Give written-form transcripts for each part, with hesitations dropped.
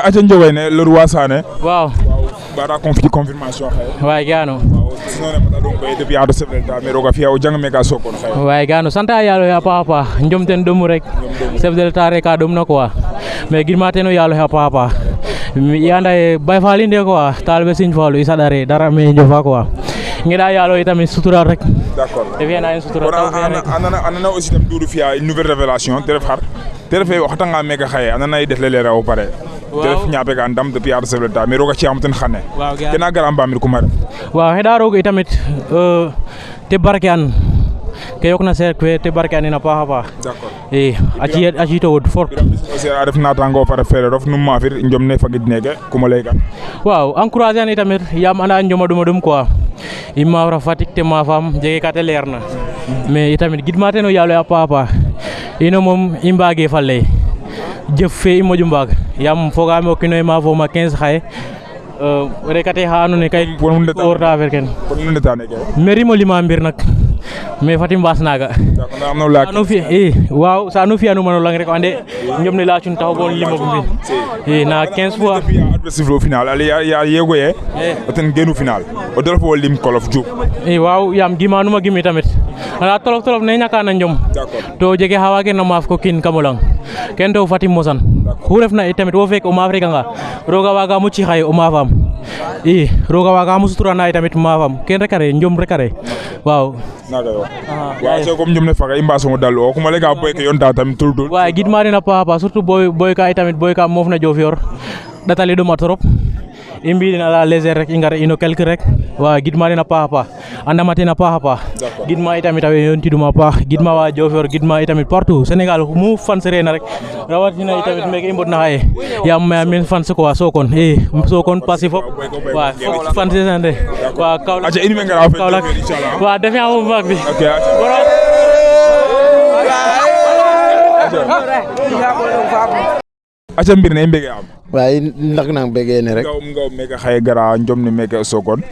aca njogene le roi Sané waaw bara confirmation way gano sinone mata ɗum ɓe depuis aɗo seɓlelta mais roga fiya o jang mega sokon way gano santa yalo ya papa jomten ɗum rek chef de l'état rek ka ɗum na quoi mais gidmateno yalo ya papa mi yanda e bay falinde quoi talbe signe falu isaɗare dara me jofa quoi ngeɗa yalo itamit sutura rek d'accord e wiyana en sutura anana aussi tam Doudou fiya une nouvelle révélation te ref xar te refe o xatanga mega xaye anana i defle leera o pare te ref ñaape ga ndam depuis aɗo seɓlelta mais roga ciyam ten xane kena gara mbamir kuma ref waaw heɗa roog itamit te barke an ke yokna seek fe te barke anin a paax a paax i a ciito wod fort aussi a ref natango fara fere rof num mafir njom ne fagid neke kuma ley kan waaw encourager an itamit yaam anda njoma ɗuma ɗum quoi i mafra Fatick te mafam jege kate leer na mais itamit gidma ten o yaalo a paax a paax ino moom i mbage fa ley jëf fe i moƴu mbaag yaam fogaame o kino e mafoma 15 xaye rekate xa ando naye kay worta affaire ken merimo lima mbir nak mais fatim mbaas naga sanu fi waaw sanu fi anuma no lang rek ande ñom ne la cun taxo bon limo mbin na 15 fois adversaire au final ali ya yegoye ten genu final o dol fo lim kolof djub waaw yam gimanuma gimi tamit ala tolof ne ñaka na ñom to jege hawa ke no maaf ko kin kamolang ken to fatim mosan ku refna tamit wo fek o maaf rek nga roga waga mu ci xay o maafam roga waga mu sutura na tamit maafam ken rek are ñom rek are waaw naga yo waaw so comme ñom ne faga imbaso mo dal o kuma lega boy ke yonta tamit tul waaw gidma dina papa surtout boy ka tamit boy ka mof na Diofior datali do matorop imbi dina la légère rek ingara ino quelque rek waaw gidma dina papa andamatina papa gidma itamit taw yonti duma paax gidma wa Diofior gidma itamit partout Sénégal mu fan serena rek rawatina itamit meke imbot na xaye yam men fan ko wa Sokone Sokone passif fop wa fan serena wa Kaolack aja ini ngara fa inshallah wa defi am mag bi aca mbir ne mbege am way nak nang bege ne rek ngaw mega xaye gara njom ne mega Sokone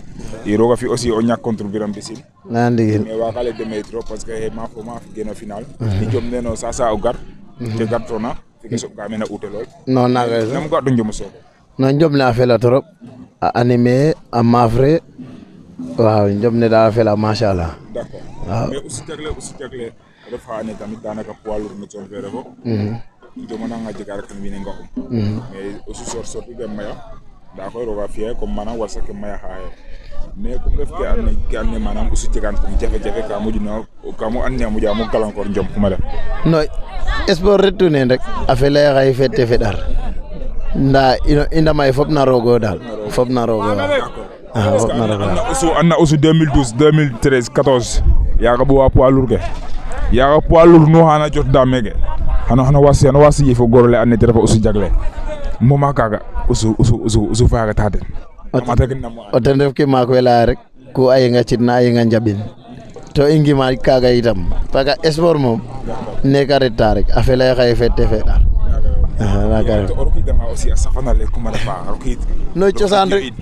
i roga fi aussi o ñak contre Biram Bisin na ndigil mais wa xale de metro parce que ma geno final ni jom neno sa o gar te gartona fi so ga mena outé lol non naga nam ga do njom Sokone non njom na fela trop a animé a mafre waaw njom ne da fela machallah d'accord mais aussi tagle refa ne tamit danaka poids lourd no ton fere ko jomona nga jegar kan wine nga mais aussi sorti be maya da koy roga fiye comme manam wasa ke maya xaye mais comme def ke anne manam aussi jegan ko jafe ka mu dina ka mu anne mu jamu kalankor njom kuma def no sport retourner rek afele xay fete fedar nda ina may fop na rogo dal fop na rogo fop na rogo anna aussi 2012 2013 14 ya ga bo wa poids lourd ke ya ga poids lourd no hana jot da mege hana wasi yefo gorole anne te refa aussi jagle moma kaga usu faga taden o ten ref ke maak we leya rek ku ayenga cidna ayenga njabin to i ngima kaga itam parce que sport moom neka reta rek a fela xaye fete feɗar no cosaan rek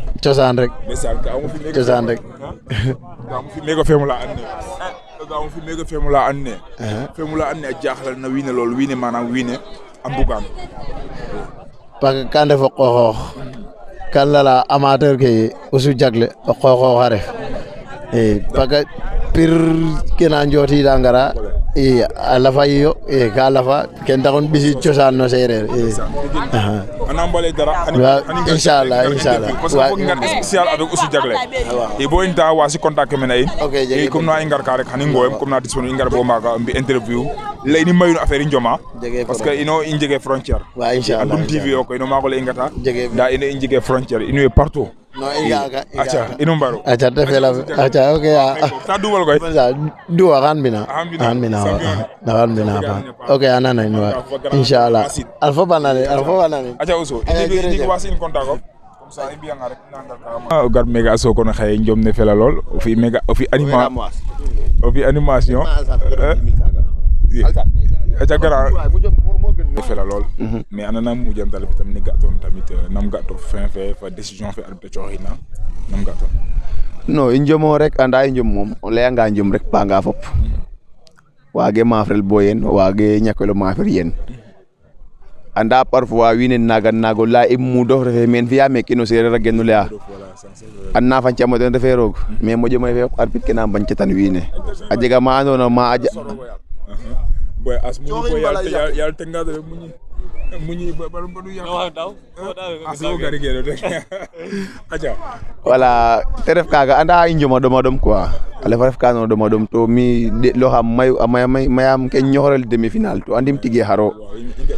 cosaan rek mega femula anne femula anne a jaxlal na wiine lool wiine manam wiine a mbugan parce que kan ndefo qoxoox kan lala amateur ke usu jagle o qoxoox a ref parce que pir kena njootida ngara a lafa yo ka lafa ken taxun ɓisi cosaan no sereer ana mbale dara inchallah parce que foog ngar spécial avec usu jagle e bo inta wasi contact mena in e comme na ingar ka rek hani ngoyam comme na disponible ingar bo maga mbi interview lay ni mayun affaire njoma parce que ino in jege frontière wa inchallah dum tv o ko ino mago le ingata da ino in jege frontière ino partout no ingaga acha ino mbaro acha defela acha okay ta duwal koy duwa han bina okay anana inwa inshallah alfa banane acha uso ini wasi in contact ko comme ça ibiya nga rek nanga gar mega Sokone xaye njom ne fela lol o fi animation acha gara fela lol mais anana mu jam dal tam ni gaton tamit nam gato fin fait fa décision fait arbitre coxina nam gaton no injomo rek anda injom mom o leya nga njom rek pa nga fop waage maafrel bo yen waage ñakelo maafir yen anda parfois wiin we naago laya im muudof refe meen fi'a meeke no seereer a genu laya an na fañcamo ten refe roog mais moƴo may fe arbitre ke na mbañtatan wiin we a jega ma andoona ma boy as muñi ko yal tenga de muñi ba du yal aso gari gero de aja wala te ref kaga anda i njoma ɗom quoi ale fa ref ka no ɗoma to mi lo xam mayam ke ñoxorel demi final to andim tige xaro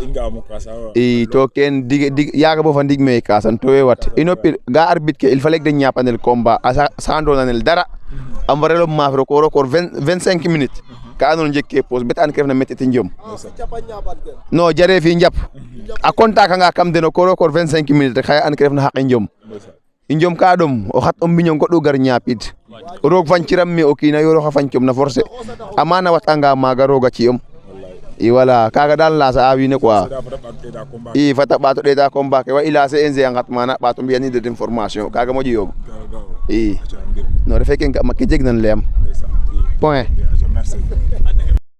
inga mo kasa i to ken dig yaga bo fa ndig me kasan to we wat ino pir ga arbitre ke il fallait que de ñapanel combat asa sandonanel dara am warelo mafro ko record 25 minutes ka andona jekke pause bet an ke refna metete njom no jare fi njap a contact nga kam deno ko record 25 minutes xay an ke refna haqe njom njom ka ɗom o xat o mbiño goɗɗo gar ñaapid roog fanciram me o kiina yoro xa fancom na forcé amana watanga maaga rooga ci'om i wala kaga dal lasa a wiin we quoi i fata ɓaato ɗeeta combat ke wa i lase NG a ngat mana ɓaato mbi'anide den formation kaga moƴo yoog i no refe ke ke jeg nan leyam point